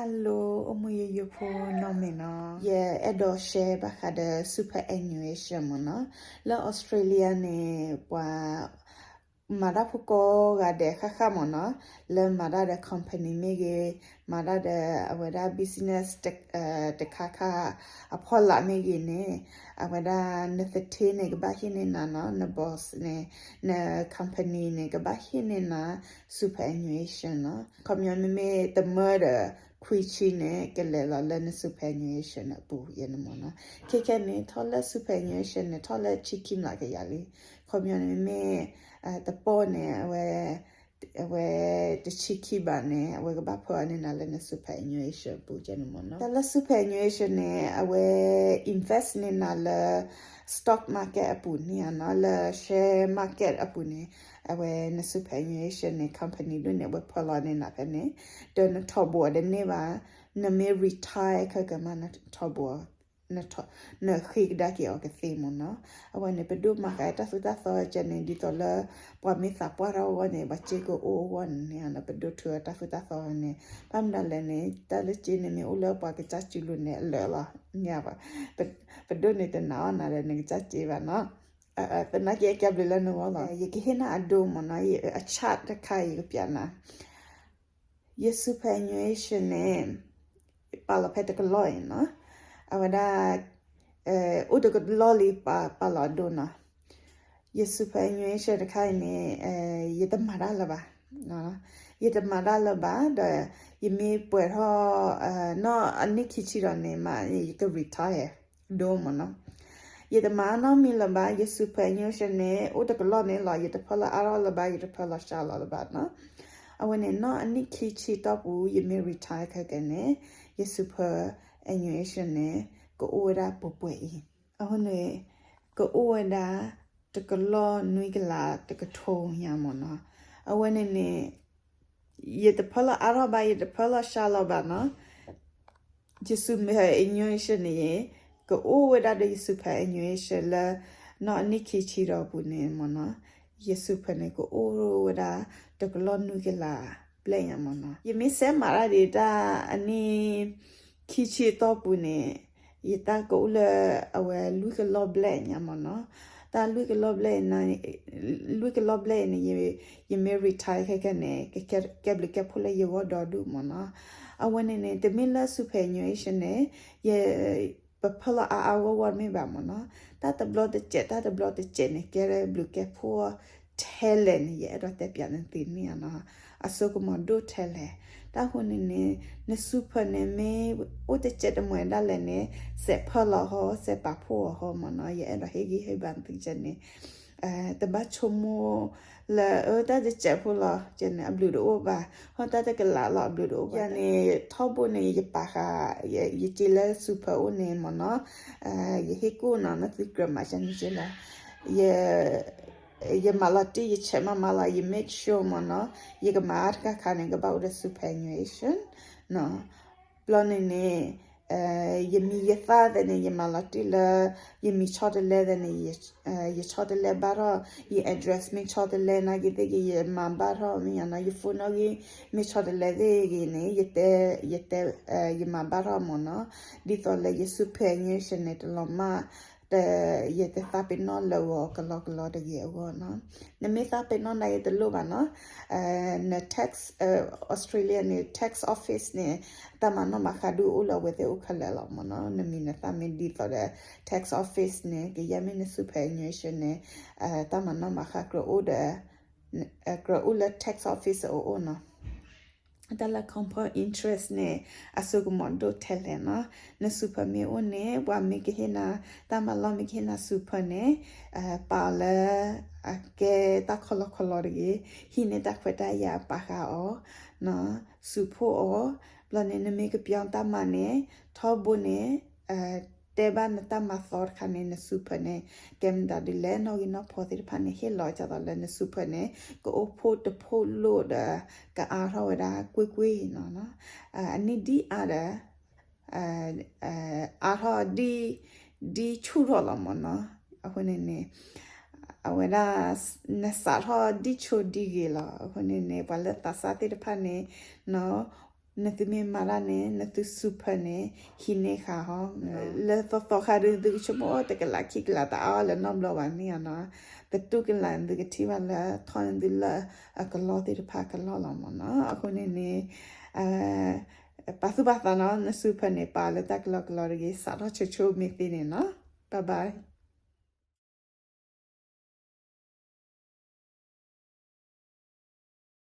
Hello အိၣ်မူယိယိဖိနီၢ်မ့ၢ်နီၤ, ယအဲၣ်ဒိး share ဘၣ်ဃးဒီး superannuation မ့ၢ်နီၤ. လၢ Australia န့ၣ် ပှၤမၤတၢ်ဖိကိးဂၤဒဲးဃၣ်ဃၣ်မ့ၢ်နီၤ, လၢမၤတၢ်ဒီး company မ့ၢ်ဂ့ၤ, မၤတၢ်ဒီးအဝဲဒၣ် business တခါခါအဖီလာ်မ့ၢ်ဂ့ၤန့ၣ်, အဝဲဒၣ်နသထ့န့ၣ် ကဘၣ်ဟ့ၣ်န့ၢ်နၤနီၤ, န boss န့ၣ်, န company န့ၣ် ကဘၣ်ဟ့ၣ်န့ၢ်နၤ superannuation နီၤ. ခီပညီမ့မ့ၢ်တမၢဒီးခွံဆံန့ၣ် ကလဲၤလီၤလၢန superannuation အပူၤယဲန့ၣ်မ့ၢ်နီၤ. ခဲခဲန့ၣ် ထီၣ်လၢ superannuation န့ၣ် ထီၣ်လၢဆံခံမျးကယၤလံ. ခီပညီန့ၣ်မ့မ့ၢ် တပီၢ်န့ၣ် အဝဲ အဝဲတဆံခံဘးန့ၣ် အဝဲကဘၣ်ဖၢအီၤန့ၢ်နၤလၢန superannuation အပူၤကဲန့ၣ်မ့ၢ်နီၤ. တၢ်လၢ superannuation န့ၣ် အဝဲ invest န့ၢ်နၤလၢ stock market အပူၤန့ၣ်နီၤ, လၢ share market အပူၤန့ၣ်, အဝဲန superannuation န့ၣ် company ဒိၣ်န့ၣ် အဝဲဖၢလီၤန့ၢ်နၤဖဲန့ၣ်, ဒီးနထီၣ်ဘိးအီၤတန့ၢ်ဘၣ်, နမ့ၢ် retire ခဲကမး နထီၣ်ဘိး နဃ့ကဒါက့ၤအီၤကသ့မ့ၢ်နီၤ. အဝဲန့ၣ် ပဒိၣ်မၤဃာ်တၢ်သိၣ်တၢ်သီကဲန့ၣ် ဒ်သိးလၢ ပှၤမ့ၢ်သးပှၢ်ထီၣ်အဂီၢ်န့ၣ် ပှၤစ့ကအိၣ်အဂီၢ်န့ၣ် ပဒိၣ်ထုးအီၤတၢ်သိၣ်တၢ်သီန့ၣ်, ဘၣ်မနုၤလဲၣ်န့ၣ် တၢ်လၢစ့န့ၣ်မ့ၢ်အိၣ်လၢပှၤကစၢ်စုလိၤန့ၣ် အလၢာ်လီၤ. ပဒိၣ်န့ၣ်တနာ်အီၤနၤဒီးနကစၢ်စ့ဘၣ်နီၤ. သနာ်က့အကဲဘျုးလၢနဂီၢ်လီၤ. ယကဟ့ၣ်နၤအဒိမ့ၢ်နီၤ, အ chart တခါယကပျးနၤ ယ superannuation န့ၣ် ပာ်လီၤဖဲတကလီၢ်အံၤနီၤ, အဝဲဒၣ် အိၣ်တကလီၢ်လံ ပာ်လီၤအဒိနီၤ. ယ superannuation တခါအံၤန့ၣ် ယတမၤတၢ်လၢၤဘၣ်, ယတမၤတၢ်လၢၤဘၣ်ဒီး ယမ့ၢ်ပှဲၤထီၣ် နီၢ်အနံၣ်ခံဆံဒီးန့ၣ်မး ယက retire ဒိမ့ၢ်နီၤ. ယတမၤနီတမံၤလၢၤဘၣ်, ယ superannuation န့ၣ် အိၣ်တကလီၢ်န့ၣ်လီၤ, ယတဖၢလီၤအါထီၣ်လၢၤဘၣ်, ယတဖၢလီၤစှၤလီၤလၢၤဘၣ်နီၤ. အဝဲန့ၣ် နီၢ်အနံၣ်ခံဆံတီၢ်ပူၤ ယမ့ၢ် retire ခဲကဲန့ၣ် ယ superannuation န့ၣ် ကအိၣ်ဝဲဒၣ်ပှဲၤပှဲၤအံၤ, အဃိန့ၣ် ကအိၣ်ဝဲဒၣ် တကလီၢ်နွံကလးတကထိညါမ့ၢ်နီၤ. အဝဲန့ၣ်န့ၣ် ယတဖၢလီၤအါထီၣ်ဘၣ်, ယတဖၢလီၤစှၤလီၤဘၣ်နီၤ. ယ superannuation န့ၣ် ကအိၣ်ဝဲဒၣ်ဒီးယ superannuation လၢ နီၢ်အနံၣ်ခံဆံဒီးပူၤန့ၣ်မ့ၢ်နီၤ, ယ super န့ၣ် ကအိၣ်ဝဲဒၣ်တကလီၢ်နွံကလးဘျဲၣ်ညါမ့ၢ်နီၤ. ယမ့ၢ်စဲးမၤတၢ်ဒံးတၢ်အနံၣ်ခံဆံအတီၢ်ပူၤန့ၣ် ယတၢ်ကအိၣ်လၢအဝဲလွံၢ်ကလီၢ်ဘျဲၣ်ညါမ့ၢ်နီၤ. တၢ်လွံၢ်ကလီၢ်ဘျဲၣ် လွံၢ်ကလီၢ်ဘျဲၣ်အံၤန့ၣ် ယမ့ၢ် retire ခဲကဲန့ၣ် ကကဲဘျုးကဲဖှိၣ်လၢယဂီၢ်ဒီဒူၣ်မ့ၢ်နီၤ. အဝဲန့ၣ်န့ၣ် တမ့ၢ်လၢ superannuation န့ၣ် ယ ပဖၢလီၤအါအါဂီၢ်ဂီၢ်မ့ၢ်ဘၣ်မ့ၢ်နီၤ. တၢ်တဘျီတစဲး တၢ်တဘျီတစဲးန့ၣ် ကဲဘျုးကဲဖှိၣ်ထဲလဲၣ်န့ၣ် ယအဲၣ်ဒိးတဲပၠးနသုန့ၣ်နီၤ. အစိကမီၤဒိၣ်ထဲလဲၣ်. တၢ်ဃိန့ၣ်န့ၣ် န super န့ၣ် မ့ၢ်အိၣ်တစဲးတမှဲၤဒၣ်လဲာ်န့ၣ် စဲးဖၢလီၤဟီ စဲးပာ်ဖှိၣ်အီၤဟီမ့ၢ်နီၤ. ယအဲၣ်ဒိးဟ့ၣ်ဂံၢ်ဟ့ၣ်ဘါနသုကဲန့ၣ် တဘၣ်ဆိကမိၣ်လၢ အၢ တၢ်တစဲးဖိလီၤ ကဲန့ၣ် အဘျုးတအိၣ်ဘၣ်, ဟီၣ် တၢ်တကလးလီၤ အဘျုးတအိၣ်ဘၣ်. ယၤန့ၣ် ထီဘိန့ၣ် ယပာ်ဃာ် ယစ့လၢ super အိၣ်န့ၣ်မ့ၢ်နီၤ, ယဟ့ၣ်ကူၣ်နီၤ နသုကြၢးမၤကန့ၣ်က့လီၤ. ယမၤလီၤတံၢ် ယဆဲးမၤမၤလီၤ ယ make sure မ့ၢ်နီၤ, ယကမၤအါတခါခါန့ၣ် ကဘၣ်အိၣ်ဒီး superannuation နီၤ. ဘျီန့ၣ်န့ၣ် ယမံၤယသၣ်သ့ၣ်န့ၣ် ယမၤလီၤတံၢ်လၢ ယမံၤဆီတလဲသ့ၣ်န့ၣ် ယဆီတလဲဘၣ်ထီၣ်, ယ address မ့ၢ်ဆီတလဲနာ်က့သ့ၣ်ဂ့ၤ ယမၤဘၣ်ထီၣ်မ့ၢ်ယၤနီၤ, ယ phone နီၣ်ဂံၢ် မ့ၢ်ဆီတလဲသ့ၣ်ဂ့ၤန့ၣ် ယတဲ ယတဲ ယမၤဘၣ်ထီၣ်မ့ၢ်နီၤ, ဒ်သိးလၢယ superannuation န့ၣ် တလီၤမၢ် ယတသးပ့ၤနီၣ်လၢဂီၤကလီကလီတဂ့ၤအဂီၢ်နီၤ. နမ့ၢ်သးပ့ၤနီၣ်နာ်က့တလိၣ်ဘၣ်နီၤ. န tax, Australia န့ၣ် tax office န့ၣ် တၢ်မၤနီၣ်မၤဃါဒုးအိၣ်လၢအဝဲသ့ၣ်အိၣ်ခဲလၢာ်လီၤမ့ၢ်နီၤ. နမံၤနသၣ်မ့ၢ်ဒ်သိးဒီး tax office န့ၣ် ကယဲၢ်မ့ၢ်န superannuation န့ၣ် တၢ်မၤနီၣ်မၤဃါကြၢးအိၣ်ဒီး ကြၢးအိၣ်လၢ tax office အအိၣ်နီၤ. တၢ်လၢ compound interest န့ၣ် အစိကမီၤဒိၣ်ထဲလဲၣ်နီၤ. န super မ့ၢ်အိၣ်န့ၣ် ပှၤမ့ၢ်ကဟ့ၣ်နၤ တၢ်မၤလီၢ်မ့ၢ်ကဟ့ၣ်နၤ super န့ၣ် ပာ်အီၤလၢ အကဲတၢ်ခီလီခီလီတဂ့ၤ, ဟံးန့ၢ်တၢ်ခွဲးတၢ်ယာ်ပာ်ဃာ်အီၤ စူးဖှိၣ်အီၤ. ဘျီန့ၣ် နမ့ၢ်ကပျီတၢ်မၤန့ၣ် ထီဘိန့ၣ် တဲဘၣ်နတၢ်မၤသီတခါန့ၣ် န super န့ၣ် ကဲမတၤဒ်လဲၣ် နီၣ်ဂံၢ်နီၣ်ဖီသ့ၣ်တဖၣ်န့ၣ် ဟ့ၣ်လီၤဒ်သိးလၢန super န့ၣ် ကအိၣ်ဖှိၣ်တဖှိၣ်လိၣ်ဒီး ကအါထီၣ်ဝဲဒၣ်ကွ့ၢ်ကွ့ၢ်နီၤ. အနံၣ်ဒ်အါဒီး အါထီၣ်ဒ် ဒ်ဆူၣ်ထီၣ်လီၤမ့ၢ်နီၤ. အဃိန့ၣ်န့ၣ် အဝဲဒၣ် နစးထီၣ်ဒ်ဆိဒ်ဂ့ၤလီၤ. အဃိန့ၣ်န့ၣ် ပှၤလၢသးစၢ်သ့ၣ်တဖၣ်န့ၣ်နီၤ နသုမ့ၢ်မၤတၢ်န့ၣ် နသု super န့ၣ် ဟံးန့ၢ်ဃာ်ဟီ, လၢသီသီခါဒီး သုကဆိကမိၣ်အိၣ်တကလးခံကလး တအါအီၣ်လၢၤနီတဘျီဘၣ်န့ၣ်နီၤ, တတူၢ်ကလးန့ၣ် သုကထံၣ်ဘၣ်လၢထီၣ်န့ၢ်သုလၢအကလီသ့ၣ်တဖၣ်ကလီလီၤမ့ၢ်နီၤ. အဃိန့ၣ်န့ၣ် ပာ်သူၣ်ပာ်သးနီၤ, န super န့ၣ် ပာ်လၢတၢ်ကလီကလီတဂ့ၤ, စးထီၣ်ဆိဆိမ့ၢ်သ့န့ၣ်နီၤ. Bye bye.